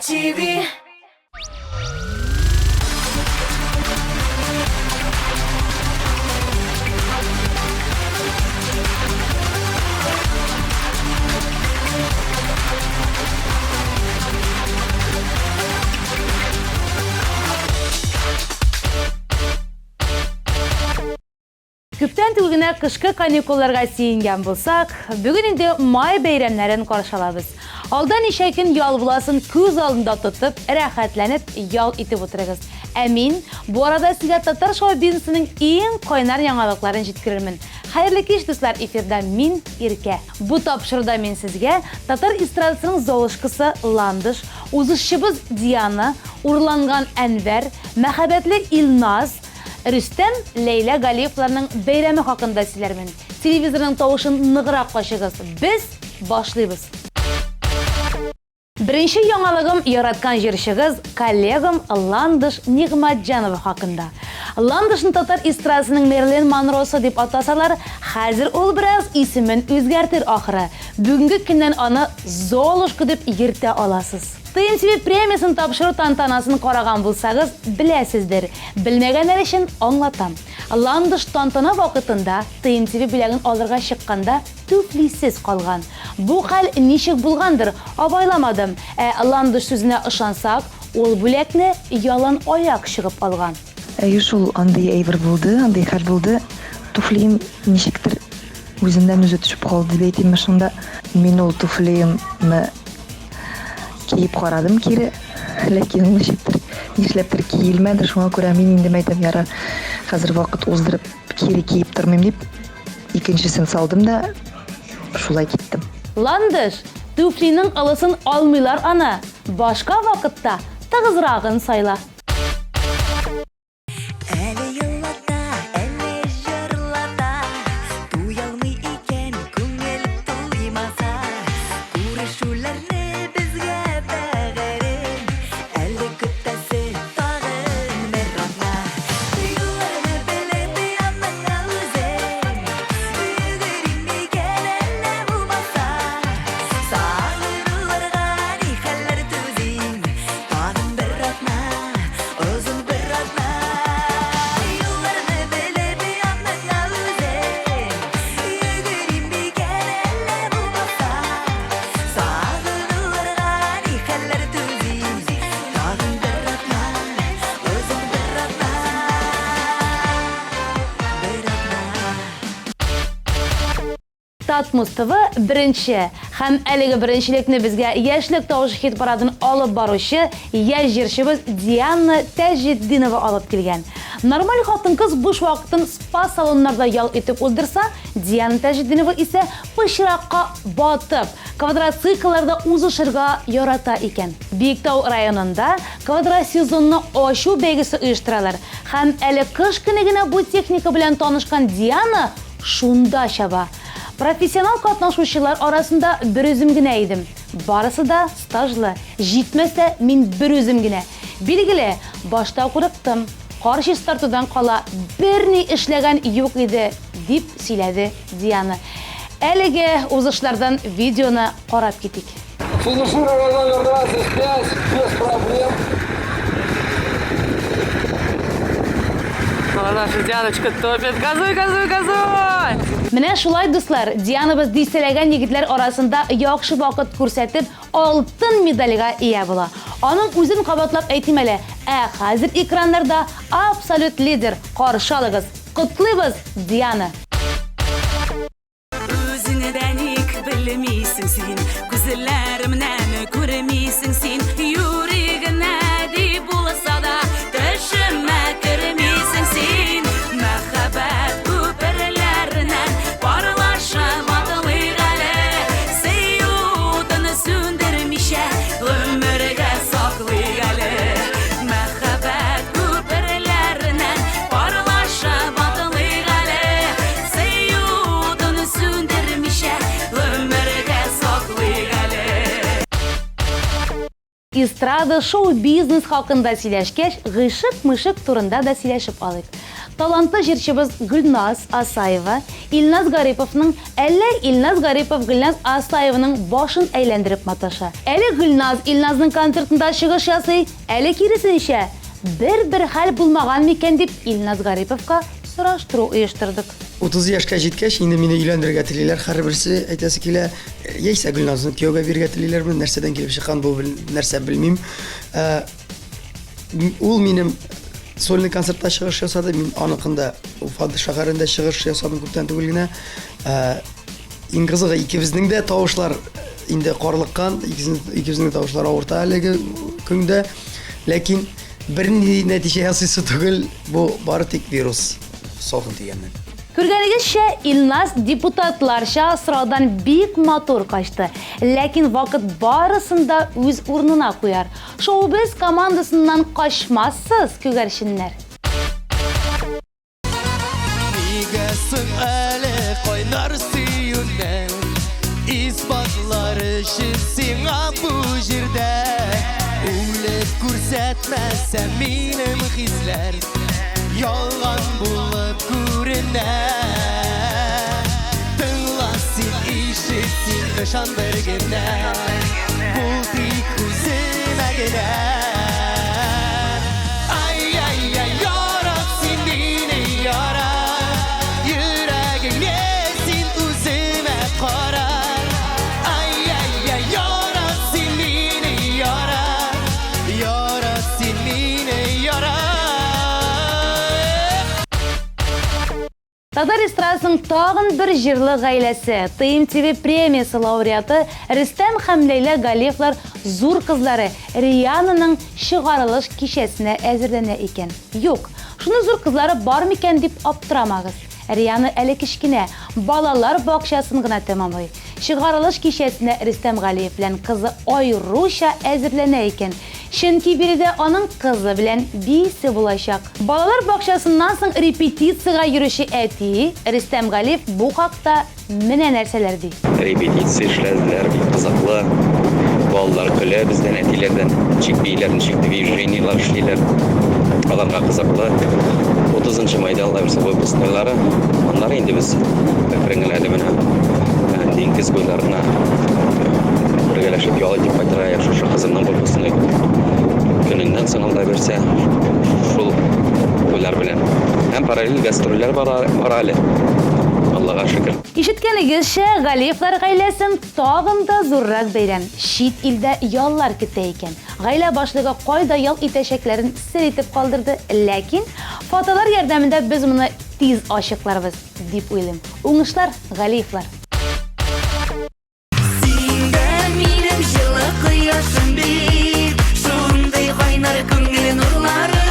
TV. Күптән түгел генә кышкы каникулларга сөенгән булсак, бүген инде май бәйрәмнәрен каршы алабыз. Алда ничә көн ял буласын күз алдында тотып, рәхәтләнеп ял итеп утырыгыз. Ә мин бу арада сезгә татар шоу-бизнесының иң кайнар яңалыкларын җиткерермен. Хәерле кич, дуслар, эфирда мин, Иркә. Бу тапшыруда мин сезгә татар эстрадасының Золушкасы Ландыш, узышчыбыз Диана, урланган Әнвәр, мәхәббәтле Илназ, Рөстәм, Ләйлә Галиевларның бәйрәме хакында сөйләрмен. Телевизорның тавышын ныграк ачыгыз, без башлыйбыз! Беренче яңалыгым яраткан җырчыгыз, коллегам Ландыш Нигъмәтҗанова хакында. Ландышны татар эстрадасының Мерлин Монросы дип атасалар, хәзер ул бераз исемен үзгәртер ахры. Бүгенге көннән аны Золушка дип йөртә аласыз. ТМТВ премиясен тапшыру тантанасын караган булсагыз, беләсездер. Белмәгәннәр өчен аңлатам. Ландыш тантана вакытында ТМТВ бүләген алырга чыкканда түфлисез калган. Бу хәл ничек булгандыр, абайламадым. Ә Ландыш сүзенә ышансак, ул бүләкне ялан аяк чыгып алган. Әйе шул, андый әйбер булды, андый хәл булды. Туфлием ничектер үзеннән-үзе төшеп калды дип әйтимме шунда. Мин ул туфлиемны киеп карадым кире, ләкин ул ничектер, нишләптер киелмәде. Шуңа күрә мин инде мәйтәм, ярар, хәзер вакыт уздырып кире киеп тормыйм дип, икенчесен салдым да шулай киттем. Ландыш, туфлиның ылысын алмыйлар аны, башка вакытта тыгызрагын сайла. Әле елата, әле җырлата, Туялмый икән күңел туймаса. Күрешүләрне безгә бәгырем, Әле көтәсе тагын бер атна. Юлларны белеп яныңа үзем, Йөгерим микән әллә булмаса. Сагынуларга ни хәлләр түзим, Тагын бер атна. Озын бер атна юлларны белеп яныңа үзем Йөгерим микән әллә булмаса Сагынуларга ни хәлләр түзим Тагын бер атна, озын бер атна Бер атна. Татмус ТВ беренче һәм әлеге беренчелекне безгә Яшьлек тавышы хит-парадын алып баручы яшь җырчыбыз Диана Тәҗетдинова алып килгән. Нормаль хатын-кыз буш вакытын спа-салоннарда ял итеп уздырса, Диана Тәҗетдинова исә пычракка батып, квадроциклларда узышырга ярата икән. Биектау районында квадросезонны ачу бәйгесе оештыралар һәм әле кыш көне генә бу техника белән танышкан Диана Шунда чаба. Профессионал катнашучылар арасында берүзем генә идем. Барысы да стажлы. Җитмәсә, мин берүзем генә. Билгеле, башта курыктым. Кар чистартудан кала берни эшләгән юк иде, дип сөйләде Диана. Әлеге узышлардан видеоны карап китик. Финишировал номер 25 без проблем. А наша Дианочка топит. Газуй, газуй, газуй! Менә шулай, дуслар, Дианабыз дистәләгән егетләр арасында яхшы вакыт күрсәтеп, алтын медальгә ия була. Аның үзен кабатлап әйтим әле, ә хәзер экраннарда абсолют лидер, каршы алыгыз, котлыйбыз, Диана! Үзеңне дә ник белмисең син, Күзләремнән күрмисең син, Юри генә дип булса да, Төшемә кермисең син. Мәхәббәт күперләреннән Парлашып атлыйк әле, Сөю утын сүндермичә, Гомергә саклыйк әле. Мәхәббәт күперләреннән Парлашып атлыйк әле, Сөю утын сүндермичә, гомергә саклыйк әле. Эстрада, шоу-бизнес хакында сөйләшкәч, гыйшык-мыйшык турында да сөйләшеп алыйк. Талантлы җырчыбыз Гөлназ Асаева Илназ Гариповның, әллә Илназ Гарипов Гөлназ Асаеваның башын әйләндереп маташа. Әле Гөлназ Илназның концертында чыгыш ясый, әле киресенчә. Бер-бер хәл булмаган микән дип Илназ Гариповка сораштыру оештырдык. 30 яшькә җиткәч, инде мине өйләндерергә телиләр һәрберсе, әйтәсе килә. Яисә Гөлназны кияүгә бирергә телиләрме, нәрсәдән килеп чыккан бу нәрсә белмим. Ул минем сольный концертта чыгыш ясады, мин аныкында Уфа шәһәрендә чыгыш ясадым күптән түгел генә. Иң кызыгы, икебезнең дә тавышлар инде карлыккан, икебезнең дә тавышлар авырта әлеге көндә. Ләкин бернинди нәтиҗә ясыйсы түгел, бу бары тик вирус салкын тигәннән. Күргәнегезчә, Илназ депутатларча сораудан бик матур качты. Ләкин вакыт барысын да үз урынына куяр. Шоу-біз командасыннан качмассыз, күгәрченнәр! Нигә соң әле кайнар сөюнең Исбатлар өчен сиңа бу җирдә Үлеп күрсәтмәсәм минем хисләр Ялган булып күренә Тыңла син, ишет син, ышан бер генә Бул тик үземә генә Ай-яй-яй, ярат син мине, ярат Йөрәгеңне син үземә кара Ай-яй-яй, ярат син мине, ярат Ярат син мине, ярат Татар эстрадасының тагын бер җырлы гаиләсе, ТМТВ премиясе лауреаты Рөстәм һәм Ләйлә Галиевлар зур кызлары Риананың чыгарылыш кичәсенә әзерләнә икән. Юк, шундый зур кызлары бар микән дип аптырамагыз. Риана әле кечкенә, балалар бакчасын гына тәмамлый. Чыгарылыш кичәсенә Рөстәм Галиев белән кызы аеруча әзерләнә икән. Чөнки биредә аның кызы белән биисе булачак. Балалар бакчасыннан соң репетициягә йөрүче әти Рөстәм Галиев бу хакта менә нәрсәләр ди. Репетиция эшләделәр, бик кызыклы. Балалар көлә бездән, әтиләрдән. Ничек бииләр, ничек движениеләр эшлиләр. Аларга кызыклы. 30 майда алла бирсә выпускнойлары. Аннары инде без әкрен генә әле менә диңгез буйларына бергәләшеп ял итеп кайтырга шушы кызымның выпускной көненнән соң алла бирсә шул уйлар белән. Һәм параллель гастрольләр бара, бара әле. Аллага шөкер. Ишеткәнегезчә, Галиевлар гаиләсен тагын да зуррак бәйрәм, чит илдә яллар көтә икән. Гаилә башлыгы кайда ял итәчәкләрен сер итеп калдырды, ләкин фотолар ярдәмендә без моны тиз ачыкларбыз, дип уйлыйм. Уңышлар, Галиевлар! Син дә минем җылы кояшым бит, Шундый кайнар күңел нурларың.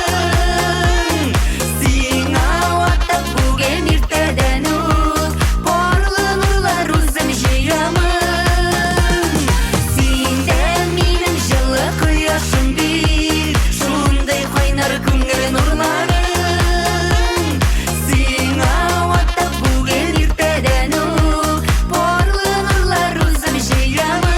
Сиңа атап бүген иртәдән үк Парлы нурлар үзем җыямын. Син дә минем җылы кояшым бит, Шундый кайнар күңел нурларың. Сиңа атап бүген иртәдән үк Парлы нурлар үзем җыямын.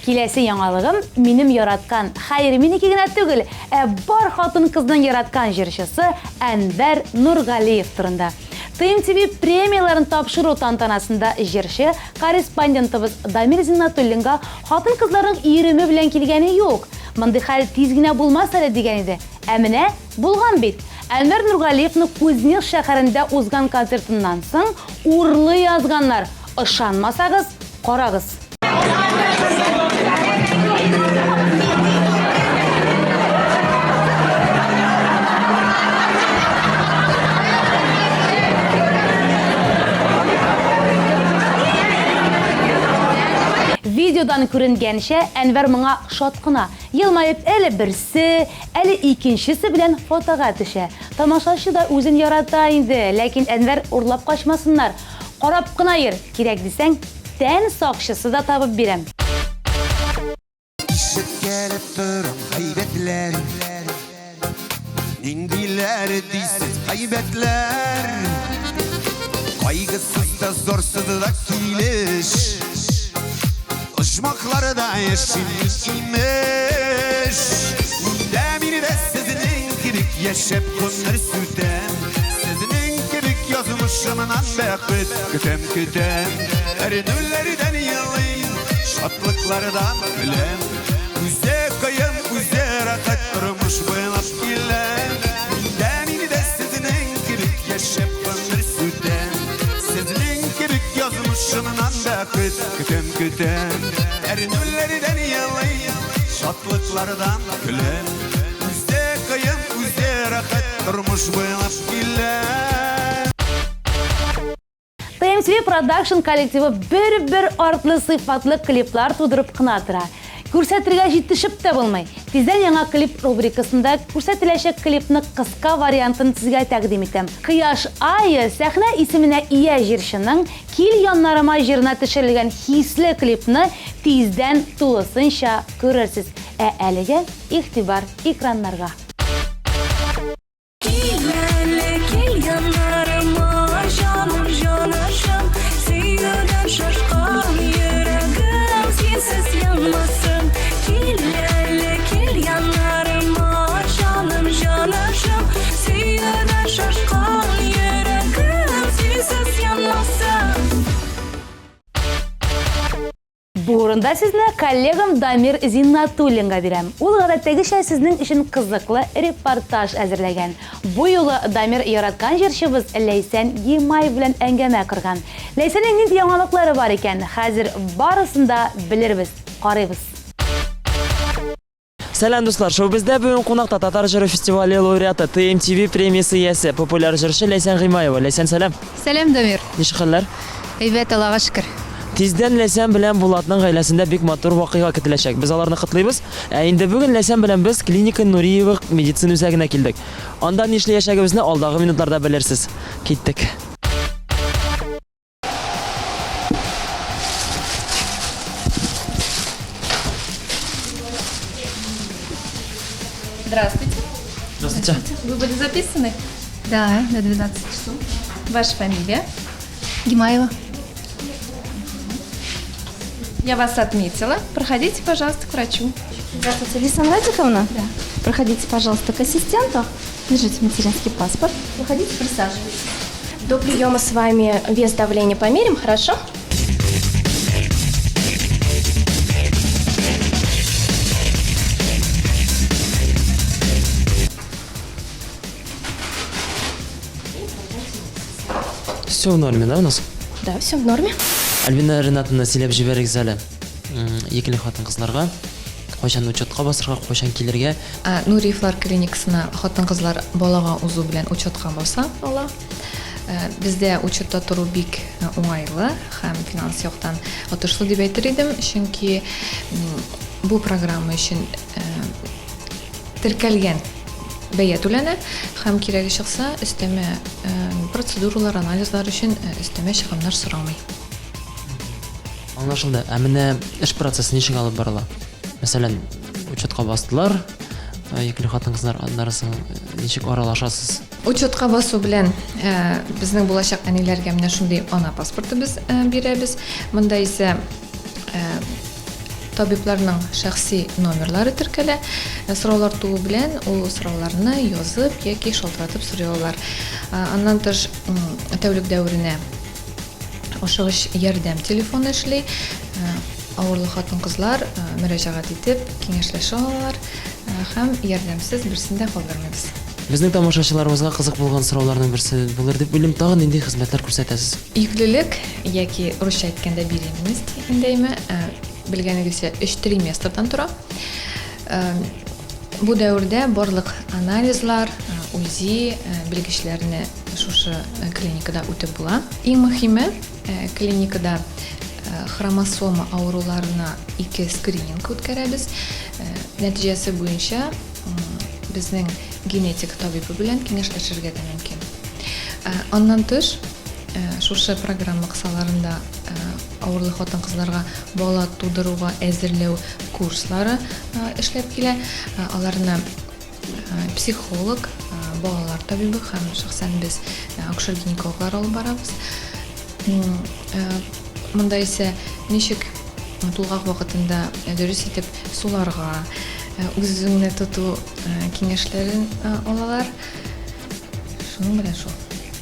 Киләсе яңалыгым минем яраткан, хәер, минеке генә түгел, ә бар хатын-кызның яраткан җырчысы Әнвәр Нургалиев турында. ТМТВ премияләрен тапшыру тантанасында җырчы корреспондентыбыз Дамир Зиннатуллинга хатын-кызларның иреме белән килгәне юк, мондый хәл тиз генә булмас әле дигән иде. Ә менә булган бит. Әнвәр Нургалиевны Кузнецк шәһәрендә узган концертыннан соң урлый язганнар. Ышанмасагыз, карагыз. Видеодан күренгәнчә, Әнвәр моңа шат кына, елмаеп әле берсе, әле икенчесе белән фотога төшә. Тамашачы да үзен ярата инде, ләкин Әнвәр урлап качмасыннар. Карап кына йөр, кирәк дисәң, тән сакчысы да табып бирәм. Ишеткәләп торам гайбәтләр. Ниндиләр дисез гайбәтләр? Кайгысыз да зорсыз да килеш. Оҗмахларда яшим имеш. Дә мин дә сезнең кебек. яшәп гомер сүтәм. Сезнең кебек язмышымнан бәхет көтәм, көтәм. Әрнүләрдән елыйм, шатлыклардан көләм. Үзе кыен, үзе рәхәт тормыш буйлап киләм. Мин дә, мин дә сезнең кебек яшәп гомер сүтәм. Сезнең кебек язмышымнан бәхет көтәм, көтәм. Әрнүләрдән елыйм, шатлыклардан көләм. Үзе кыен, үзе рәхәт тормыш буйлап киләм. TMTV Production коллективы бер-бер артлы сыйфатлы клиплар тудырып кына тора. Күрсәтергә җитешеп тә булмый. Тиздән яңа клип рубрикасында күрсәтеләчәк клипны кыска вариантын сезгә тәкъдим итәм. Кояш ае сәхнә исеменә ия җырчының Кил яннарыма җырына төшерелгән хисле клипны тиздән тулысынча күрерсез. Ә әлегә игътибар экраннарга. Кил әле, кил яннарыма, җаным, җанашым, сөюдән шашкан йөрәгем синсез янмасын. Кил әле, кил яннарыма, җаным, җанашым, сөюдән шашкан йөрәгем синсез янмасын. Бу урында сезне коллегам Дамир Зиннатуллинга бирәм. Ул гадәттәгечә сезнең өчен кызыклы репортаж әзерләгән. Бу юлы Дамир яраткан җырчыбыз Ләйсән Гимаев белән әңгәмә корган. Ләйсәннең нинди яңалыклары бар икән? Хәзер барысын да белербез. Карыйбыз. Сәлам, дуслар! Шоу бездә бүген кунакта Татар җыры фестивале лауреаты, TMTV премиясе иясе, популяр җырчы Ләйсән Гыймаева. Ләйсән, сәлам! Сәлам, Дамир! Ничек хәлләр? Әйбәт, Аллага шөкер. Тиздән Ләйсән белән Булатның гаиләсендә бик матур вакыйга көтеләчәк. Без аларны котлыйбыз. Ә инде бүген Ләйсән белән без клиника Нуриева медицина үзәгенә килдек. Анда нишләячәгебезне алдагы минутларда белерсез. Киттек. Здравствуйте. Здравствуйте. Вы были записаны? Да, на 12 часов. Ваша фамилия? Гимаева. Я вас отметила. Проходите, пожалуйста, к врачу. Здравствуйте, Лиса Радиковна? Да. Проходите, пожалуйста, к ассистенту. Держите материнский паспорт. Проходите, присаживайтесь. До приема с вами вес давление померим, хорошо? Все в норме, да, у нас? Да, все в норме. Альбина Ринатовна, сөйләп җибәрегез әле. Йөкле хатын-кызларга кайчан учетка басырга, кайчан килергә? Нуриевлар клиникасына хатын-кызлар балага узу белән учетка баса ала. Бездә учетта тору бик уңайлы һәм финанс яктан отышлы дип әйтер идем, чөнки бу программа өчен теркәлгән бәя түләнә һәм кирәге чыкса, өстәмә процедуралар, анализлар өчен өстәмә чыгымнар сорамый. Аңлашылды. Ә менә эш процессы ничек алып барыла? Мәсәлән, учетка бастылар, йөкле хатын-кызлар, аннары соң ничек аралашасыз? Учетка басу белән безнең булачак әниләргә менә шундый ана паспорты без бирәбез. Монда исә Табибларның шәхси номерлары теркәлә. Сораулар туу белән ул сорауларны язып яки шалтыратып сорый алалар. Аннан тыш, тәүлек дәверенә ашыгыч ярдәм телефоны эшли. Авырлы хатын-кызлар мөрәҗәгать итеп, киңәшләшә алалар һәм ярдәмсез берсен дә калдырмыйбыз. Безнең тамашачыларыбызга кызык булган сорауларның берсе булыр дип уйлыйм. Тагын нинди хезмәтләр күрсәтәсез? Йөклелек яки русча әйткәндә беременность дигәндәйме, белгәнегезчә, өч триместрдан тора. Бу дәвердә барлык анализлар, УЗИ, белгечләрне шушы клиникада үтеп була. Иң мөһиме, клиникада хромосома авыруларына ике скрининг үткәрәбез. Нәтиҗәсе буенча безнең генетик табибы белән киңәшләшергә дә мөмкин. Аннан тыш, шушы программа кысаларында авырлы хатын-кызларга бала тудыруга әзерләү курслары эшләп килә. Аларны психолог, балалар табибы һәм шәхсән без акушер-гинекологлар алып барабыз. Монда исә ничек тулгак вакытында дөрес итеп суларга, Үз-үзеңне тоту киңәшләрен алалар. Шуның белән шул.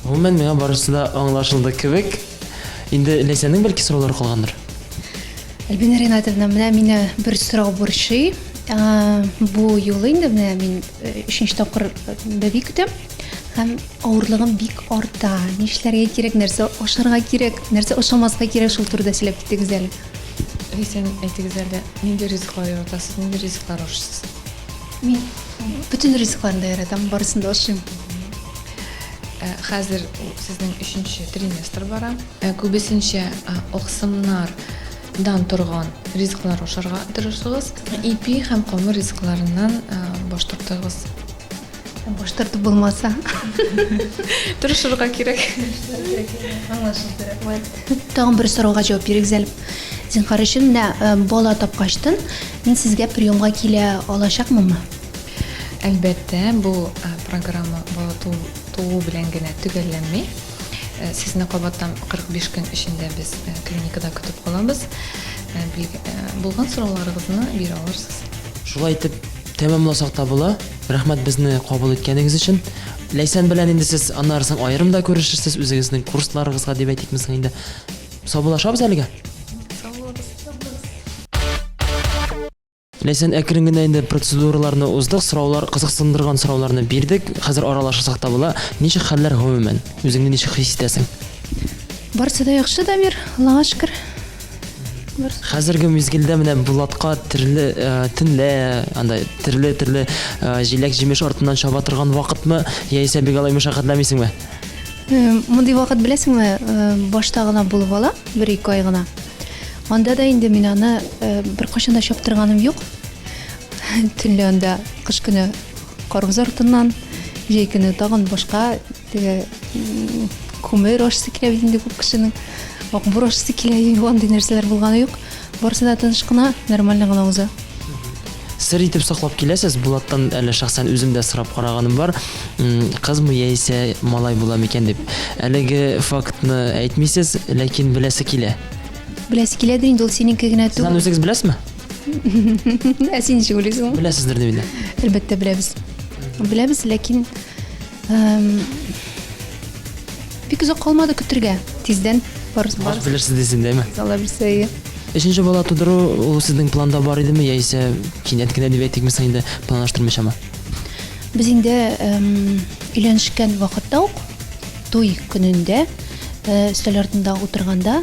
Гомумән, миңа барысы да аңлашылды кебек. Инде Ләйсәннең бәлки сораулары калгандыр. Альбина Ринатовна, менә мине бер сорау борчый. Бу юлы инде менә мин өченче тапкыр бәби көтәм һәм авырлыгым бик арта. Нишләргә кирәк, нәрсә ашарга кирәк, нәрсә ашамаска кирәк, шул турыда сөйләп китегез әле. Ләйсән, әйтегез әле, нинди ризыклар яратасыз, нинди ризыклар ашыйсыз? Мин бөтен ризыкларны да яратам, барысын да ашыйм. Ә, хәзер сезнең өченче триместр бара. Ә, күбесенчә аксымнардан торган ризыклар ашарга тырышыгыз. Ипи һәм камыр ризыкларыннан баш тартыгыз. Баш тартып булмаса. Тырышырга кирәк. Аңлашылды, рәхмәт. Тагын бер сорауга җавап бирегез әле. Зинһар өчен, менә э, бала тапкачтын, мин сезгә приемга килә алачакмынмы? Әлбәттә, бу э, программа бала туу белән генә төгәлләнми. Э, сезне кабаттан 45 көн эчендә без клиникада көтеп калабыз. Булган сорауларыгызны бирә алырсыз. Шулай итеп, тәмамласак та була. Рәхмәт безне кабул иткәнегез өчен. Ләйсән белән инде сез аннары соң аерым да күрешерсез үзегезнең курсларыгызга дип әйтикме соң инде. Саубуллашабыз әлегә. Сау булыгыз. Ләйсән, әкрен генә инде процедураларны уздык, сораулар, кызыксындырган сорауларны бирдек. Хәзер аралашсак та була. Ничек хәлләр гомумән? Үзеңне ничек хис итәсең? Барысы да яхшы, Дамир, Аллага шөкер. Хәзерге мизгелдә менә Булатка төрле э, төнлә анда төрле-төрле э, җиләк-җимеш артыннан чаба торган вакытмы, яисә бик алай мәшәкатьләмисеңме? Э, мондый вакыт беләсеңме, башта гына булып ала, бер-ике ай гына. Анда да инде мин аны беркайчан да чаптырганым юк. Төнлә анда кыш көне карбыз артыннан, җәй көне тагын башка Теге күмер ашысы килә бит инде күп кешенең. Акбур ашысы килә, юк, андый нәрсәләр булганы юк. Барысы да тыныч кына, нормально гына уза. Сер итеп саклап киләсез, Булаттан әле шәхсән үзем дә сорап караганым бар, кызмы яисә малай була микән дип. Әлеге фактны әйтмисез, ләкин беләсе килә. Беләсе киләдер инде, ул синеке генә түгел. Сез аны үзегез беләсезме? Ә син ничек уйлыйсың? Беләсездер дип инде. Әлбәттә беләбез. Беләбез, ләкин Бик озак калмады көтергә. Тиздән барыс барыс. Белерсез дисең, дәме? Алла бирсә, әйе. Өченче бала тудыру ул сезнең планда бар идеме, яисә кинәт кенә дип әйтикме соң инде, планлаштырмыйчамы? Без инде өйләнешкән вакытта ук, туй көнендә, өстәл артында утырганда,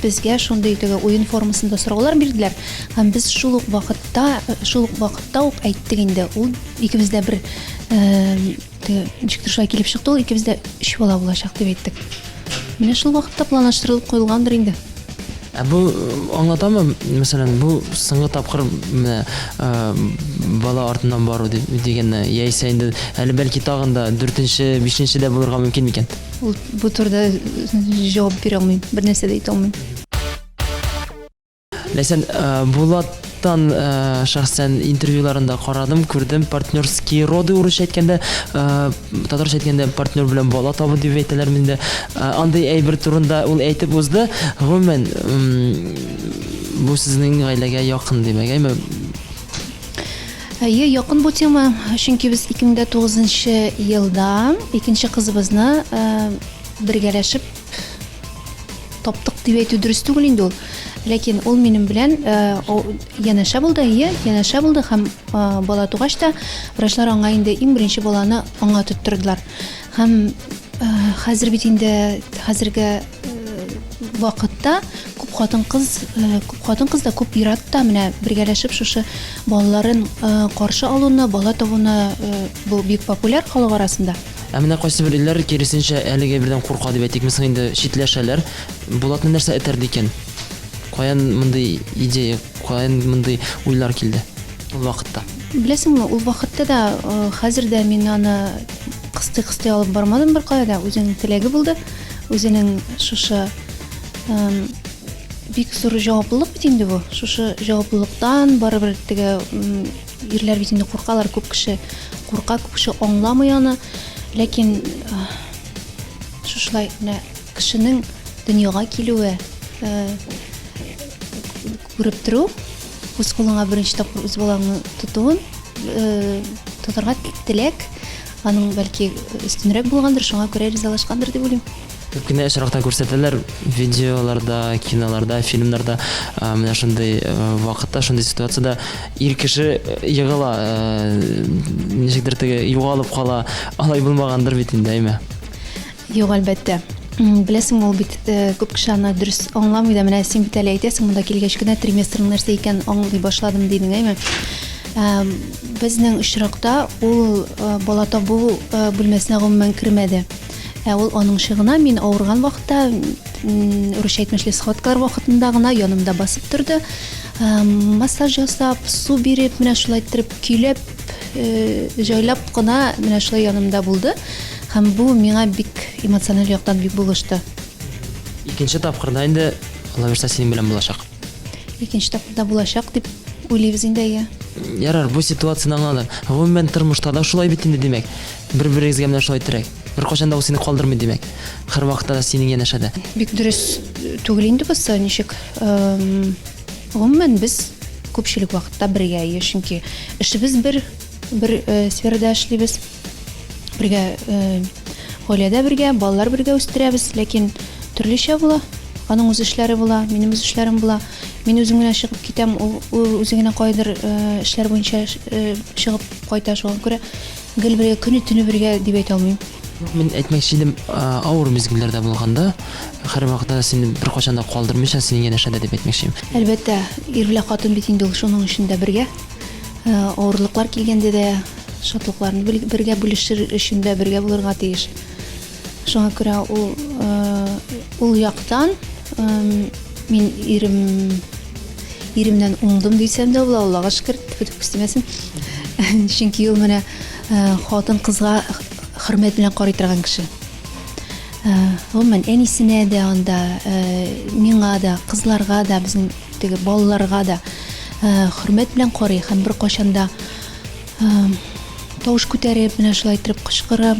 безгә шундый теге уен формасында сораулар бирделәр һәм без шул ук вакытта шул ук вакытта ук әйттек инде ул икебез дә бер теге ничектер шулай килеп чыкты ул икебез дә өч бала булачак дип әйттек менә шул вакытта планлаштырылып куелгандыр инде Ә бу аңлатамы, мәсәлән, бу соңгы тапкыр менә бала артыннан бару дип дигәнне, яисә инде әле бәлки тагын да дүртенче, бишенче дә булырга мөмкин микән? Ул бу турыда җавап бирә алмыйм, бер нәрсә дә әйтә алмыйм. Ләйсән, э, Булаттан э, шәхсән интервьюларында карадым, күрдем, партнерские роды урысча әйткәндә, э, татарча әйткәндә партнер белән бала табу дип әйтәләр миндә. Андый әйбер турында ул әйтеп узды. Гомумән, бу сезнең гаиләгә якын димәк, әйме? Әйе, якын бу тема, чөнки без 2009 елда икенче кызыбызны бергәләшеп таптык дип әйтү дөрес түгел инде ул. Ләкин ул минем белән янәшә булды, әйе, янәшә булды һәм бала тугач та врачлар аңа инде иң беренче баланы аңа тоттырдылар. Һәм хәзер бит инде хәзерге вакытта күп хатын-кыз, күп хатын-кыз да, күп ир-ат та менә бергәләшеп шушы балаларын каршы алуны, бала табуны бу бик популяр халык арасында. Ә менә кайсыбер ирләр, киресенчә, әлеге әйбердән курка дип әйтикме соң инде, читләшәләр. Булатны нәрсә этәрде икән? Каян мондый идея, каян мондый уйлар килде ул вакытта? Беләсеңме, ул вакытта да, хәзер дә мин аны кыстый-кыстый алып бармадым беркая да, үзенең теләге булды. Үзенең шушы бик зур җаваплылык бит инде бу. Шушы җаваплылыктан барыбер теге ирләр бит инде куркалар, күп кеше курка, күп кеше аңламый аны. Ләкин шушылай менә кешенең дөньяга килүе күреп тору. Үз кулыңа беренче тапкыр үз балаңны тотуын тотарга теләк аның бәлки өстенрәк булгандыр, шуңа күрә ризалашкандыр дип уйлыйм. Күп кенә очракта күрсәтәләр видеоларда, киноларда, фильмнарда менә шундый вакытта, шундый ситуациядә ир кеше егыла, ничектер теге югалып кала. Алай булмагандыр бит инде, әйме? Юк, әлбәттә. Беләсеңме, ул бит э, күп кеше аны дөрес аңламый да. Менә син бит әле әйтәсең, монда килгәч кенә триместрның нәрсә икәнен аңлый башладым дидең, әйме? Э, безнең очракта ул э, бала табу бүлмәсенә гомумән кермәде. Ә ул аныңчы гына мин авырган вакытта, русча әйтмешли, схваткалар вакытында гына янымда басып торды. Массаж ясап, су биреп, менә шулай иттереп көйләп, җайлап кына менә шулай янымда булды. Һәм бу миңа бик эмоциональ яктан бик булышты. Икенче тапкырда инде, Алла бирсә, синең белән булачак. Икенче тапкырда булачак дип уйлыйбыз инде, әйе. Ярар, бу ситуацияне аңладым. Гомумән, тормышта да шулай бит инде, димәк. Бер-берегезгә менә шулай терәк. Беркайчан да ул сине калдырмый, димәк. Һәрвакытта да синең янәшәдә. Бик дөрес түгел инде бусы, ничек. Гомумән, без күпчелек вакытта бергә, әйе, чөнки эшебез бер, бер сферада эшлибез. Бергә гаиләдә бергә, балалар бергә үстерәбез, ләкин төрлечә була. Аның үз эшләре була, минем үз эшләрем була. Мин үзем генә чыгып китәм, ул үзе генә кайдыр эшләр буенча чыгып кайта, шуңа күрә гел бергә, көне-төне бергә дип әйтә алмыйм. Мин әйтмәкче идем, авыр мизгелләрдә булганда, һәрвакытта да сине беркайчан да калдырмыйча, синең янәшәдә дип әйтмәкче идем. Әлбәттә, ир белән хатын бит инде ул шуның өчен дә бергә. Авырлыклар килгәндә дә, шатлыкларны бергә бүлешер өчен дә бергә булырга тиеш. Шуңа күрә ул ул яктан мин ирем иремнән уңдым дисәм дә була, Аллага шөкер, тфү күз тимәсен. Чөнки ул менә хатын-кызга хөрмәт белән карый торган кеше. Гомумән, әнисенә дә анда, миңа да, кызларга да, безнең теге балаларга да хөрмәт белән карый һәм беркайчан да тавыш күтәреп, менә шулай иттереп кычкырып,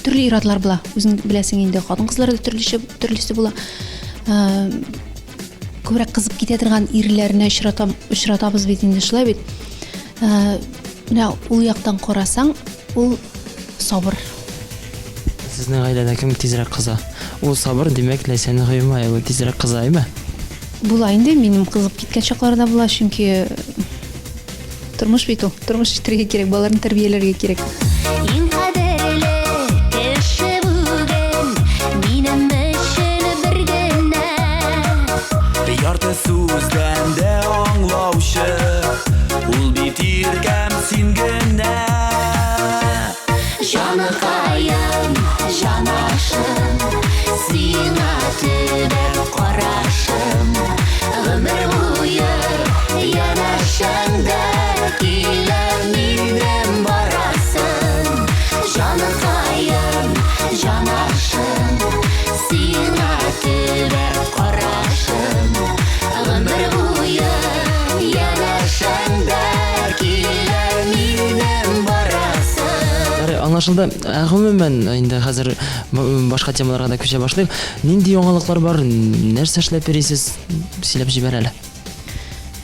төрле ир-атлар була. Үзең беләсең инде, хатын-кызлар да төрлечә, төрлесе була. Күбрәк кызып китә торган ирләрне очратам, очратабыз бит инде, шулай бит. Менә ул яктан карасаң, ул сабыр. Сезнең гаиләдә кем тизрәк кыза? Ул сабыр, димәк, Ләйсән Гыймаева тизрәк кыза, әйме? Була инде, минем кызып киткән чаклар да була, чөнки тормыш бит ул, тормыш итәргә кирәк, балаларны тәрбияләргә кирәк. Иң кадерле кеше бүген минем өчен бер генә. Ярты сүздән дә аңлаучы, ул бит иркәм син генә. Җаныкаем, җанашым, сиңа төбәп карашым, гомер буе янәшәңдә киләм минем барасым. Җаныкаем, җанашым, сиңа төбәп карашым, гомер буе янәшәңдә киләм минем барасым. Ярый, аңлашылды. Ә гомумән, инде хәзер башка темаларга да күчә башлыйк. Нинди яңалыклар бар, нәрсә эшләп йөрисез? Сөйләп җибәр әле.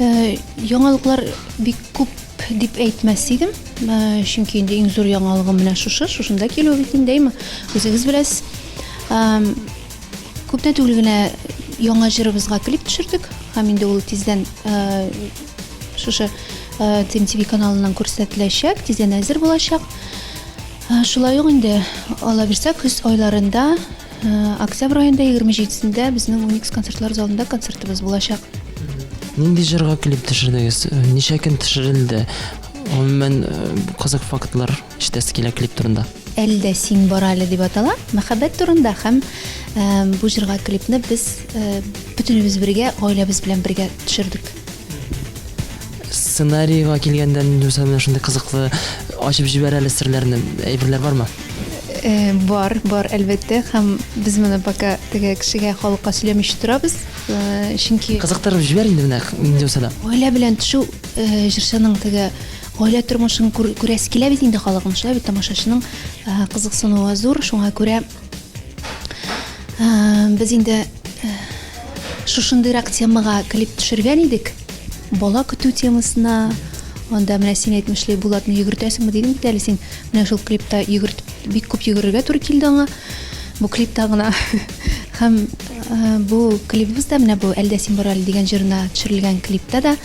Э, яңалыклар бик күп дип әйтмәс идем. Э, чөнки инде иң зур яңалыгым менә шушы, шушында килү бит инде, әйме? Үзегез беләсез. Күптән түгел генә яңа җырыбызга клип төшердек һәм инде ул тиздән э, шушы ТМТВ каналыннан күрсәтеләчәк, тиздән әзер булачак. Шулай ук инде ала бирсә, көз айларында, октябрь аенда 27-сендә безнең Уникс концертлар залында концертыбыз булачак. Нинди җырга клип төшердегез? Ничә көн төшерелде? Гомумән, кызык фактлар ишетәсе килә клип турында. Әле дә син бар әле дип атала. Мәхәббәт турында һәм бу җырга клипны без бөтенебез бергә, гаиләбез белән бергә төшердек. Сценарийга килгәндә, нинди булса менә шундый кызыклы ачып җибәр әле серләрне, әйберләр бармы? Э, бар, бар, әлбәттә. Һәм без моны пока теге кешегә, халыкка сөйләмичә торабыз. Э, чөнки Кызыктырып җибәр инде менә, нинди булса да. Гаилә белән төшү э, җырчының теге гаилә тормышын күрәсе килә бит инде халыкның, шулай бит тамашачының кызыксынуы зур, шуңа күрә без инде шушындыйрак темага клип төшергән идек. бала көтү темасына. Анда менә син әйтмешли, Булатны йөгертәсеңме дидең бит әле син. Менә шул клипта йөгерт, бик күп йөгерергә туры килде аңа. Бу клипта гына. Һәм э, бу клибыбыз да менә бу Әлдә син бар әле дигән җырына төшерелгән клипта да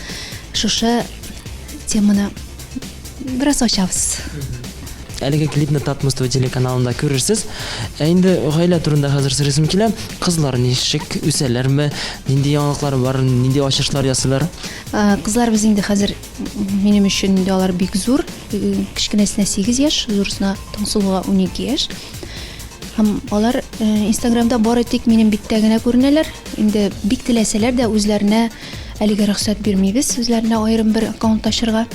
шушы теманы бераз ачабыз. Әлеге клипны Татмус ТВ телеканалында күрерсез. Ә инде гаилә турында хәзер сорыйсым килә. Кызлар ничек үсәләрме? Нинди яңалыклар бар? Нинди ачышлар ясыйлар? Э, кызларыбыз инде хәзер минем өчен инде алар бик зур. Э, кечкенәсенә 8 яшь, зурысына Таңсылуга 12 яшь. Һәм алар э, Инстаграмда бары тик минем биттә генә күренәләр. Инде бик теләсәләр дә үзләренә әлегә рөхсәт бирмибез, үзләренә аерым бер аккаунт ачырга.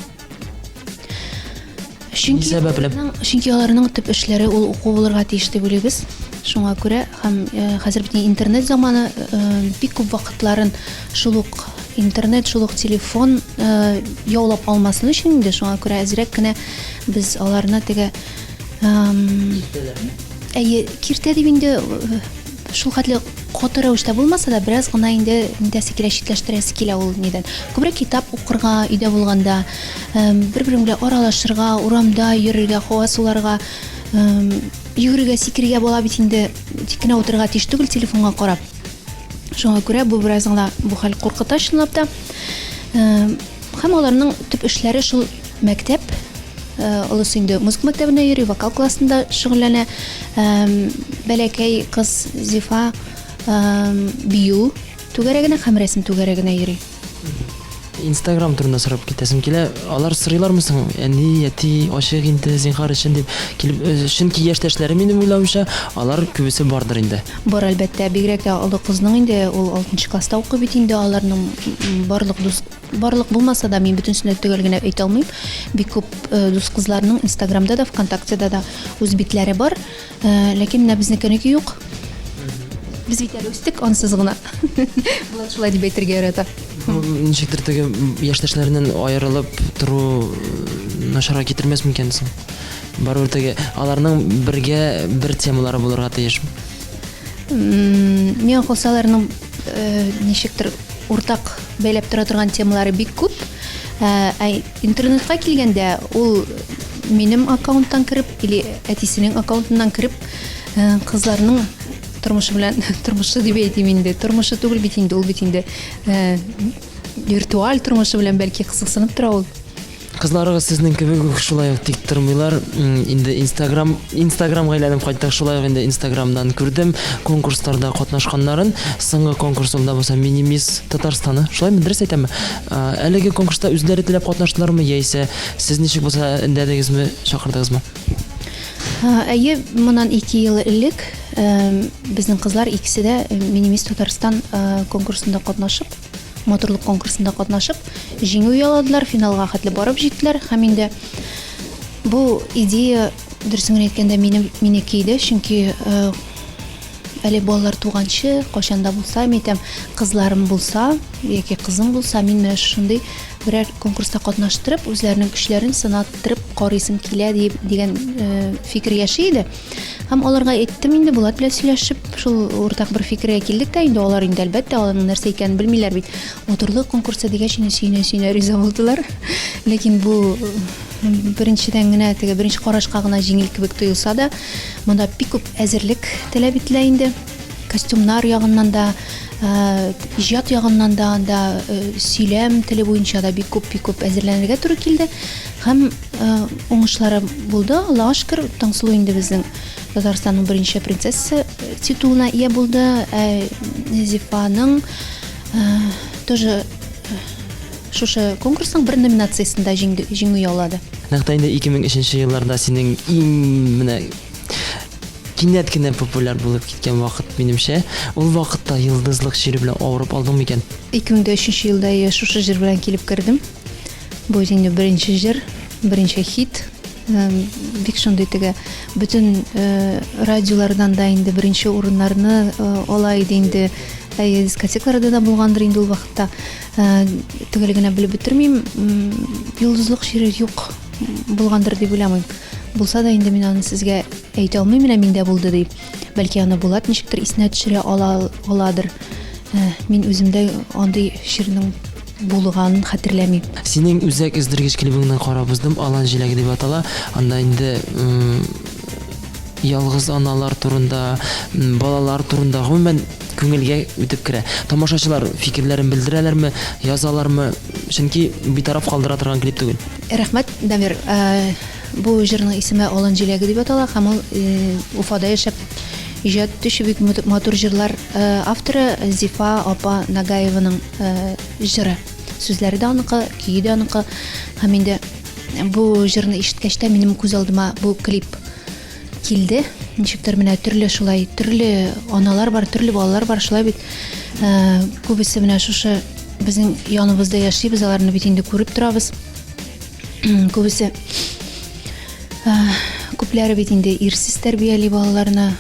Чөнки сәбәпле? Чөнки аларның төп эшләре ул уку булырга тиеш дип уйлыйбыз. Шуңа күрә һәм э, хәзер бит интернет заманы э, бик күп вакытларын шул ук интернет, шул ук телефон э, яулап алмасын өчен инде шуңа күрә әзрәк кенә без аларны теге Әйе, киртә дип инде шул хәтле каты рәвештә булмаса да, бераз гына инде нитәсе килә, читләштерәсе килә ул нидән. Күбрәк китап укырга өйдә булганда, бер-берең белән аралашырга, урамда йөрергә, һава суларга, йөгерергә, сикерергә бала бит инде тик кенә утырырга тиеш түгел телефонга карап. Шуңа күрә бу бераз гына бу хәл куркыта чынлап та. Һәм аларның төп эшләре шул мәктәп. Олысы инде музыка мәктәбенә йөри, вокал классында шөгыльләнә. Бәләкәй кыз Зифа бию түгәрәгенә һәм рәсем түгәрәгенә йөри. Инстаграм турында сорап китәсем килә. Алар сорыйлармы соң, әни, әти, ачык инде, зинһар өчен дип килеп, э, чөнки яшьтәшләре минем уйлавымча, алар күбесе бардыр инде. Бар, әлбәттә, бигрәк тә олы кызның инде, ул 6 класста укый бит инде, аларның барлык дус барлык булмаса да, мин бөтенесен дә төгәл генә әйтә алмыйм. Бик күп э, дус кызларның Инстаграмда да, ВКонтактеда да үз битләре бар. Э, ләкин менә безнекенеке юк. Без бит әле үстек ансыз гына. Булат шулай дип әйтергә ярата. Ничектер теге яшьтәшләреннән аерылып тору э, начарга китермәс микән соң? Барыбер теге аларның бергә бер темалары булырга тиеш. Миңа калса аларның э, ничектер уртак бәйләп тора торган темалары бик күп. Ә интернетка килгәндә, ул минем аккаунттан кереп или әтисенең аккаунтыннан кереп, э, кызларның тормышы белән тормышы дип әйтим инде. Тормышы түгел бит инде, ул бит инде э, виртуаль тормышы белән бәлки кызыксынып тора ул. Кызларыгыз сезнең кебек үк шулай ук тик тормыйлар. Инде Инстаграм, Инстаграмга әйләнеп кайттык, шулай ук инде Инстаграмдан күрдем конкурсларда катнашканнарын. Соңгы конкурс ул да булса Мини Мисс Татарстаны. Шулаймы, дөрес әйтәмме? Әлеге конкурста үзләре теләп катнаштылармы, яисә сез ничек булса өндәдегезме, чакырдыгызмы? Әйе, моннан 2 ел элек безнең кызлар икесе дә Мини Мисс Татарстан конкурсында катнашып, матурлык конкурсында катнашып, җиңү яуладылар, финалга хәтле барып җиттеләр һәм инде бу идея, дөресен генә әйткәндә, минем минеке иде, чөнки э, әле балалар туганчы, кайчан да булса, мин әйтәм, кызларым булса яки кызым булса, мин менә шушындый берәр конкурста катнаштырып, үзләренең көчләрен сынаттырып карыйсым килә дип дигән э, фикер яши иде. Һәм аларга әйттем инде, Булат белән сөйләшеп, шул уртак бер фикергә килдек тә, инде алар инде әлбәттә аларның нәрсә икәнен белмиләр бит. Матурлык конкурсы дигәч, инде сөенә-сөенә риза булдылар. Ләкин бу беренчедән генә, теге беренче карашка гына җиңел кебек тоелса да, монда бик күп әзерлек таләп ителә инде. Костюмнар ягыннан да, э, иҗат ягыннан да, анда э, сөйләм теле буенча да бик күп, бик күп әзерләнергә туры килде. Һәм э, уңышлары булды, Аллага шөкер, Таңсылу инде безнең Татарстанның беренче принцесса титулына ия булды. Ә Зифаның тоже шушы конкурсның бер номинациясендә җиңү яулады. Нәкъ тә инде 2003 елларда синең иң менә кинәт кенә популяр булып киткән вакыт, минемчә. Ул вакытта йолдызлык чире белән авырып алдың микән? 2003 елда я шушы җыр белән килеп кердем. Бу инде беренче җыр, беренче хит. Бик шундый теге бөтен э, радиолардан да инде беренче урыннарны э, ала иде инде. Әйе, дискотекаларда да булгандыр инде ул вакытта. Э, төгәл генә белеп бетермим. Йолдызлык чире юк булгандыр дип уйламыйм. Булса да инде мин аны сезгә әйтә алмыйм, менә миндә булды дип. Бәлки аны Булат ничектер исенә төшерә ала аладыр. Э, мин үземдә андый чирнең булганын хәтерләмим. Синең үзәк өздергеч клибыңны карап уздым, Алан җиләге дип атала. Анда инде ялгыз аналар турында, балалар турында, гомумән, күңелгә үтеп керә. Тамашачылар фикерләрен белдерәләрме, язалармы? Чөнки битараф калдыра торган клип түгел. Рәхмәт, Дамир. Бу җырның исеме Алан җиләге дип атала һәм ул Уфада яшәп иҗат итүче бик матур җырлар авторы Зифа апа Нагаеваның җыры. Сүзләре дә аныкы, көе дә аныкы. Һәм инде бу җырны ишеткәч тә минем күз алдыма бу клип килде. Ничектер менә төрле шулай, төрле аналар бар, төрле балалар бар, шулай бит. Күбесе менә шушы безнең яныбызда яши, без аларны бит инде күреп торабыз. Күбесе күпләре бит инде ирсез тәрбияли балаларны.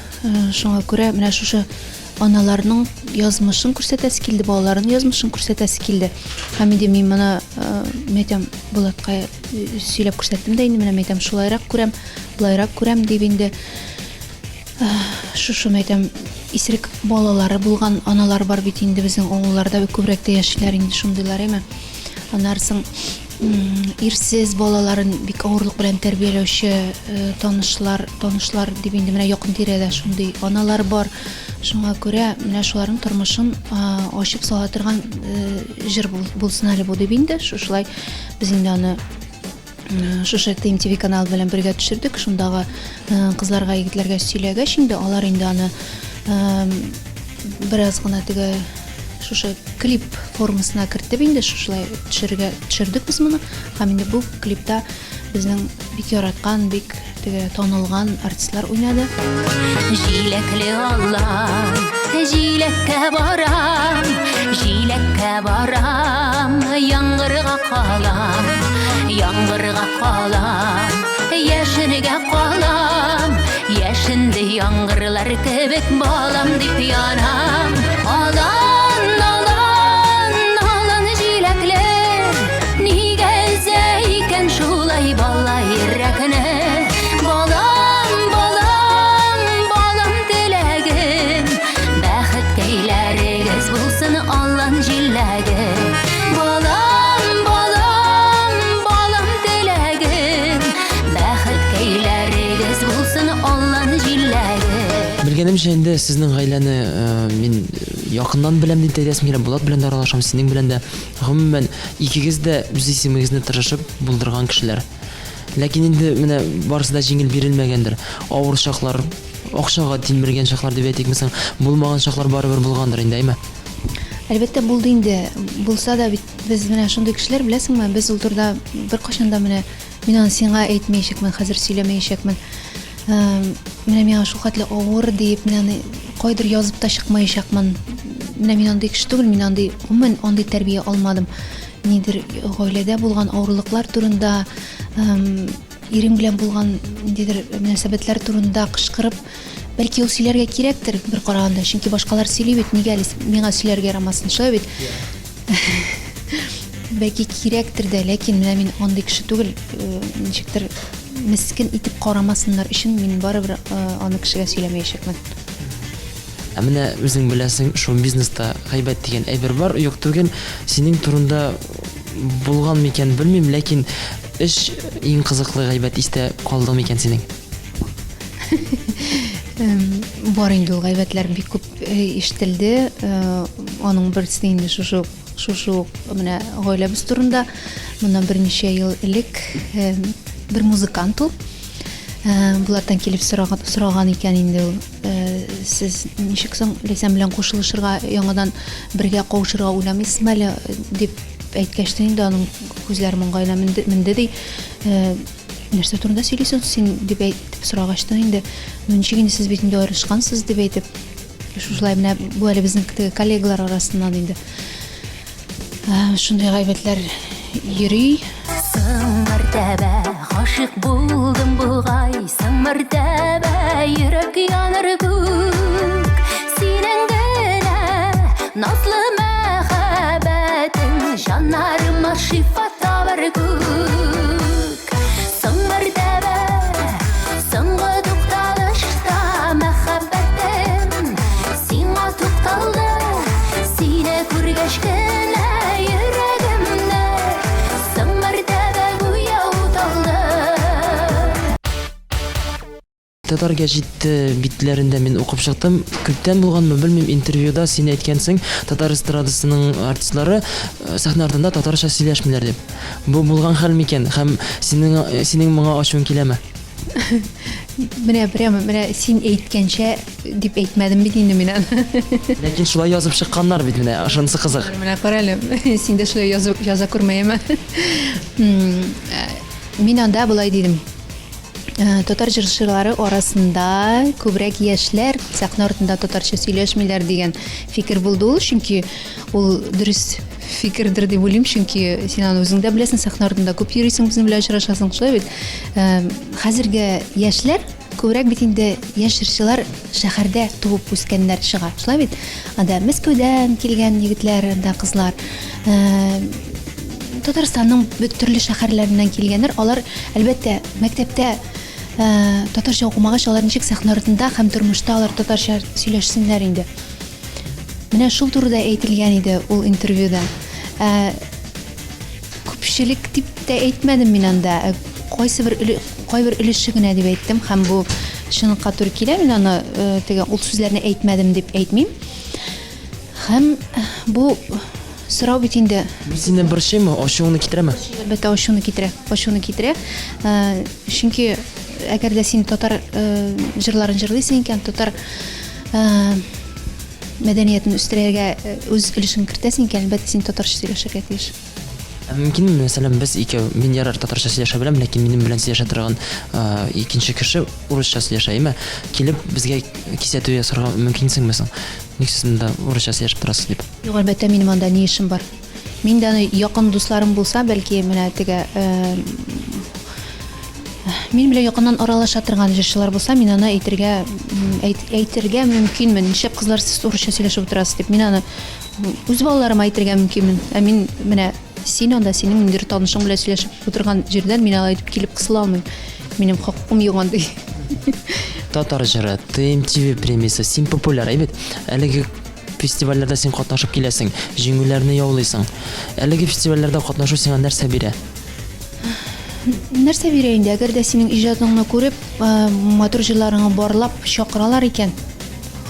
Шуңа күрә менә шушы аналарның язмышын күрсәтәсе килде, балаларының язмышын күрсәтәсе килде. Һәм инде мин моны, мин әйтәм, Булатка сөйләп күрсәттем дә инде, менә мин әйтәм, шулайрак күрәм, былайрак күрәм дип инде. Шушы мин әйтәм, исерек балалары булган аналар бар бит инде безнең авылларда бик күбрәк тә яшиләр инде шундыйлар, әйме. Аннары соң ирсез балаларын бик авырлык белән тәрбияләүче танышлар, танышлар дип инде менә якын тирәдә шундый аналар бар. Шуңа күрә менә шуларның тормышын ачып сала торган җыр булсын әле бу дип инде шушылай без инде аны шушы ТМТВ каналы белән бергә төшердек. Шундагы кызларга, егетләргә сөйләгәч инде алар инде аны бераз гына теге шушы клип формасына кертеп инде шушылай төшерергә төшердек без моны. Һәм инде бу клипта безнең бик яраткан, бик теге танылган артистлар уйнады. Җиләкле алан, җиләккә барам, җиләккә барам, яңгырга калам, яңгырга калам, яшенгә калам, яшенде яңгырлар кебек балам дип янам. Алан, алан, алан җиләкле, нигә өзә икән шулай бала йөрәкне? Балам, балам, балам теләгем, бәхеткәйләрегез булсын алан җиләге. Балам, балам, балам теләгем, бәхеткәйләрегез булсын алан җиләге. Белгәнемчә инде сезнең гаиләне мин якыннан беләм дип әйтәсем килә. Булат белән дә аралашам, синең белән дә. Гомумән, икегез дә үз исемегезне тырышып булдырган кешеләр. Ләкин инде менә барысы да җиңел бирелмәгәндер. Авыр чаклар, акчага тилмергән чаклар дип әйтикме соң, булмаган чаклар барыбер булгандыр инде, әйме? Әлбәттә, булды инде. Булса да бит без менә шундый кешеләр, беләсеңме, без ул турыда беркайчан да менә мин аны сиңа әйтмәячәкмен, хәзер сөйләмәячәкмен. Менә миңа шул хәтле авыр диеп, мин аны кайдыр язып та чыкмаячакмын. Менә мин андый кеше түгел, мин андый, гомумән, андый тәрбия алмадым. Нидер гаиләдә булган авырлыклар турында, ирем белән булган ниндидер мөнәсәбәтләр турында кычкырып, бәлки ул сөйләргә кирәктер бер караганда, чөнки башкалар сөйли бит, нигә әле миңа сөйләргә ярамасын, шулай бит? Бәлки кирәктер дә, ләкин менә мин андый кеше түгел, ничектер мескен итеп карамасыннар өчен мин барыбер аны кешегә сөйләмәячәкмен. Ә менә үзең беләсең, шоу-бизнеста гайбәт дигән әйбер бар, юк түгел. Синең турында булган микән, белмим, ләкин эш иң кызыклы гайбәт истә калды микән синең? Бар инде ул гайбәтләр бик күп ишетелде. Аның берсе инде шушы шушы ук менә гаиләбез турында моннан берничә ел элек бер музыкант ул Булаттан килеп сораган, сораган икән инде ул. Сез ничек соң Ләйсән белән кушылышырга, яңадан бергә кавышырга уйламыйсызмы әле дип әйткәч тә инде аның күзләре маңгаена менде, менде ди. Нәрсә турында сөйлисең син дип әйтеп сорагач та инде, ну ничек инде сез бит инде аерылышкансыз дип әйтеп, шушылай менә бу әле безнең теге коллегалар арасыннан инде. Шундый гайбәтләр йөри. Соң мәртәбә гашыйк булдым бугай, соң мәртәбә йөрәк яныр күк. Синең генә назлы мәхәббәтең җаннарыма шифа табар күк. Соң мәртәбә, соңгы тукталышта мәхәббәтем сиңа тукталды. Сине күргәч кенә йөрәгем Татар гәҗите битләрендә мин укып чыктым. Күптән булганмы, белмим, интервьюда син әйткәнсең, татар эстрадасының артистлары сәхнә артында татарча сөйләшмиләр дип. Бу булган хәл микән? Һәм синең синең моңа ачуың киләме? Менә прямо менә син әйткәнчә дип әйтмәдем бит инде мин аны. Ләкин шулай язып чыкканнар бит менә, шунысы кызык. Менә кара әле, син дә шулай язып яза күрмә, яме. Мин анда болай дидем. Э, татар җырчылары арасында күбрәк яшьләр сәхнә артында татарча сөйләшмиләр дигән фикер булды ул, чөнки ул дөрес фикердер дип уйлыйм, чөнки син аны үзең дә беләсең, сәхнә артында күп йөрисең, безнең белән очрашасың, шулай бит. Э, хәзерге яшьләр күбрәк бит инде яшь җырчылар шәһәрдә туып үскәннәр чыга, шулай бит. Анда Мәскәүдән килгән егетләр, анда кызлар. Э, Татарстанның төрле шәһәрләреннән килгәннәр, алар, әлбәттә, мәктәптә э, татарча укымагач, алар ничек сәхнә артында һәм тормышта алар татарча сөйләшсеннәр инде. Менә шул турыда әйтелгән иде ул интервьюда. Ә, күпчелек дип тә әйтмәдем мин анда. Ә, кайсы бер кайбер өлеше генә дип әйттем һәм бу чынлыкка туры килә. Мин аны э, теге ул сүзләрне әйтмәдем дип әйтмим. Һәм бу сорау бит инде. Бу сине борчыймы, ачуыңны китерәме? Әлбәттә, ачуны китерә. Ачуны китерә. Э, чөнки әгәр дә син татар э, җырларын җырлыйсың икән, татар э, мәдәниятен үстерергә үз өлешеңне кертәсең икән, әлбәттә, син татарча сөйләшергә тиеш. Ә мөмкинме, мәсәлән, без икәү, мин ярар татарча сөйләшә беләм, ләкин минем белән сөйләшә торган икенче кеше урысча сөйләшә, әйме? Килеп безгә кисәтү ясарга мөмкинсеңме соң? Ник сез монда урысча сөйләшеп торасыз дип? Юк, әлбәттә, минем анда ни эшем бар? Мин дә аны якын дусларым булса, бәлки, менә теге мин белән якыннан аралаша торган җырчылар булса, мин аны әйтергә әйтергә мөмкинмен. Нишләп кызлар сез урысча сөйләшеп утырасыз дип. Мин аны үз балаларыма әйтергә мөмкинмен. Ә мин менә син анда синең ниндидер танышың белән сөйләшеп утырган җирдән мин алай итеп килеп кысыла алмыйм. Минем хокукым юк андый. Татар җыры, ТМТВ премиясе, син популяр, әйбәт. Әлеге фестивальләрдә син катнашып киләсең, җиңүләрне яулыйсың. Әлеге фестивальләрдә катнашу сиңа нәрсә бирә? Нәрсә бирә инде, әгәр дә синең иҗатыңны күреп, э, матур җырларыңны барлап чакыралар икән,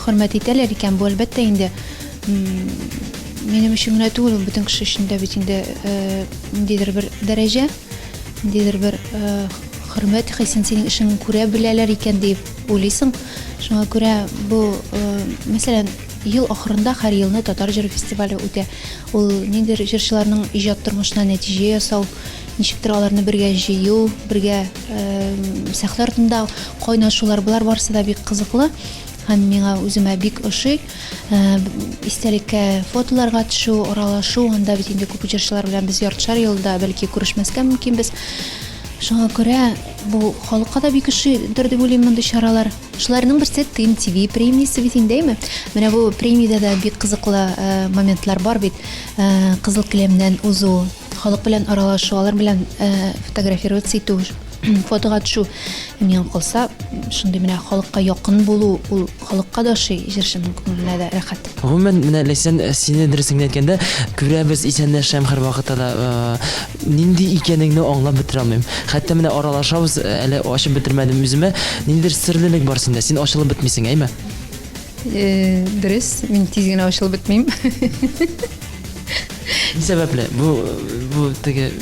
хөрмәт итәләр икән, бу әлбәттә инде минем өчен генә түгел, бөтен кеше өчен дә бит инде э, ниндидер бер дәрәҗә. Ниндидер бер хөрмәт хисен синең эшеңне күрә беләләр икән дип уйлыйсың. Шуңа күрә бу, мәсәлән, ел ахырында һәр елны татар җыры фестивале үтә. Ул ниндидер җырчыларның иҗат тормышына нәтиҗә ясау, ничектер аларны бергә җыю, бергә сәхнә артында кайнашулар, болар барысы да бик кызыклы һәм миңа үземә бик ошый. Э, истәлеккә фотоларга төшү, аралашу, анда бит инде күп җырчылар белән без яртышар елда бәлки күрешмәскә мөмкинбез. Шуңа күрә бу халыкка да бик ошыйдыр дип уйлыйм мондый чаралар. Шуларның берсе Тым ТВ премиясе бит инде, әйме? Менә бу премиядә дә бик кызыклы э, моментлар бар бит. Э, кызыл келәмнән узу, халык белән аралашу, алар белән фотографироваться итү, фотога төшү. Миңа калса, шундый менә халыкка якын булу, ул Халыкка да ошый, җырчының күңеленә дә рәхәт. Гомумән, менә Ләйсән, э, сине дөресен генә әйткәндә, күрәбез, исәнләшәм һәрвакытта да. Э, нинди икәнеңне аңлап бетерә алмыйм. Хәтта менә аралашабыз, э, әле ачып бетермәдем үземә. Ниндидер серлелек бар синдә. Син ачылып бетмисең, әйме? Дөрес, мин тиз генә ачылып бетмим. Ни сәбәпле? Бу бу теге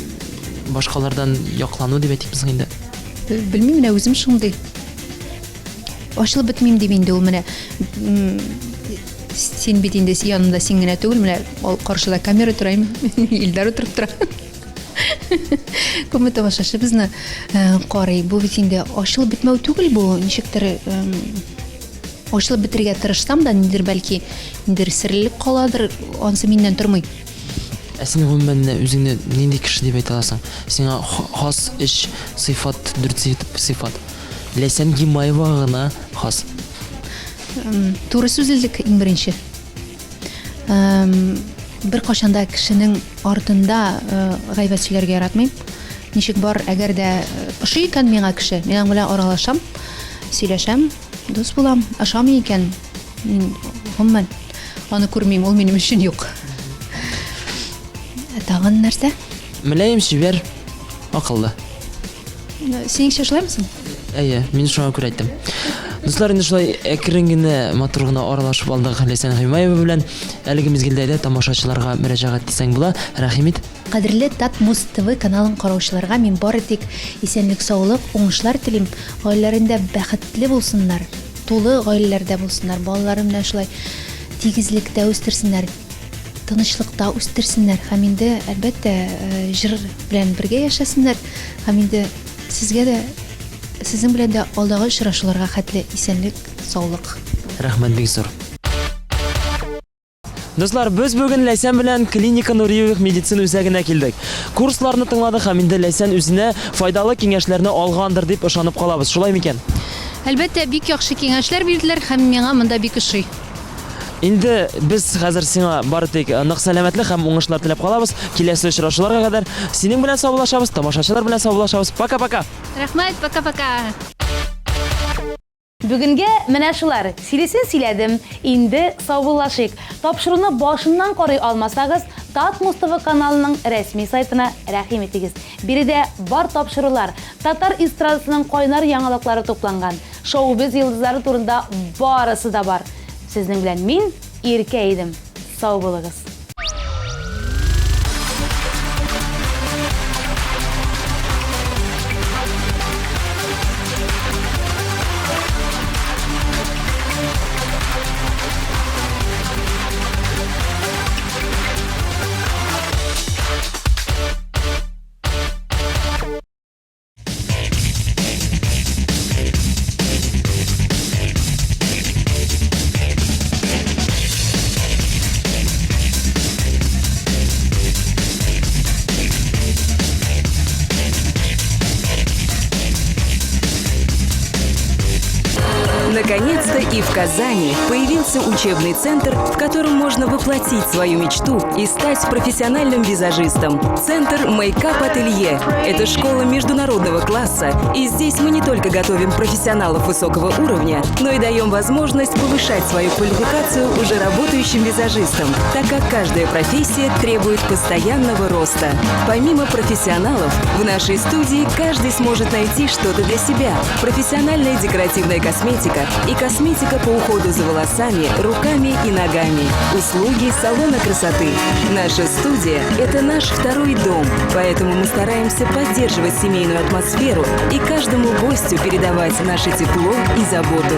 башкалардан яклану дип әйтикме соң инде? Белмим, менә үзем шундый. Ачылып бетмим дип инде ул менә син бит инде янында син генә түгел, менә каршыда камера тора инде, Илдар утырып тора. Күпме тамашачы безне э, карый. Бу бит инде ачылып бетмәү түгел бу, ничектер ачылып бетерергә тырышсам да, ниндидер бәлки ниндидер серлелек каладыр, анысы миннән тормый. Ә син гомумән менә үзеңне нинди кеше дип әйтә аласың? Сиңа хас өч сыйфат, дүрт сыйфат. Ләйсән Гимаевага гына хас. Туры сүзлелек иң беренче. Беркайчан да кешенең артында э, гайбәт сөйләргә яратмыйм. Ничек бар, әгәр дә э, ошый икән миңа кеше, мин аның белән аралашам, сөйләшәм, дус булам. Ошамый икән, мин гомумән аны күрмим, ул минем өчен юк. Ә тагын нәрсә? Мөлаем, чибәр, акыллы. Синеңчә шулаймы соң? Әйе, мин шуңа күрә әйттем. Дуслар, инде шулай әкрен генә, матур гына аралашып алдык Ләйсән Гыймаева белән. Әлеге мизгелдә дә тамашачыларга мөрәҗәгать итсәң була. Рәхим ит. Кадерле Татмуз ТВ каналын караучыларга мин бары тик исәнлек-саулык, уңышлар телим. Гаиләләрендә бәхетле булсыннар, тулы гаиләләрдә булсыннар, балаларын менә шулай тигезлектә үстерсеннәр, тынычлыкта үстерсеннәр һәм инде, әлбәттә, җыр белән бергә яшәсеннәр һәм инде сезгә дә, сезнең белән дә алдагы очрашуларга хәтле исәнлек, саулык. Рәхмәт бик зур. Дуслар, без бүген Ләйсән белән Клиника Нуриевых медицина үзәгенә килдек. Курсларны тыңладык һәм инде Ләйсән үзенә файдалы киңәшләрне алгандыр дип ышанып калабыз. Шулай микән? Әлбәттә, бик яхшы киңәшләр бирделәр һәм миңа монда бик ошый. Инде без хәзер сиңа бары тик нык сәламәтлек һәм уңышлар теләп калабыз. Киләсе очрашуларга кадәр синең белән саубуллашабыз, тамашачылар белән саубуллашабыз. Пока-пока! Рәхмәт, пока-пока! Бүгенгә менә шулар. Сөйлисен сөйләдем. Инде саубуллашыйк. Тапшыруны башыннан карый алмасагыз, Татмус ТВ каналының рәсми сайтына рәхим итегез. Биредә бар тапшырулар, татар эстрадасының кайнар яңалыклары тупланган. Шоу-биз йолдызлары турында барысы да бар. Сезнең белән мин, Иркә идем. Сау булыгыз. Наконец-то и в Казани появился учебный центр, в котором можно воплотить свою мечту и стать профессиональным визажистом. Центр Мейкап Ателье – это школа международного класса, и здесь мы не только готовим профессионалов высокого уровня, но и даем возможность повышать свою квалификацию уже работающим визажистам, так как каждая профессия требует постоянного роста. Помимо профессионалов, в нашей студии каждый сможет найти что-то для себя. Профессиональная декоративная косметика и косметика по уходу за волосами, руками и ногами. Услуги салона красоты. Наша студия – это наш второй дом, поэтому мы стараемся поддерживать семейную атмосферу и каждому гостю передавать наше тепло и заботу.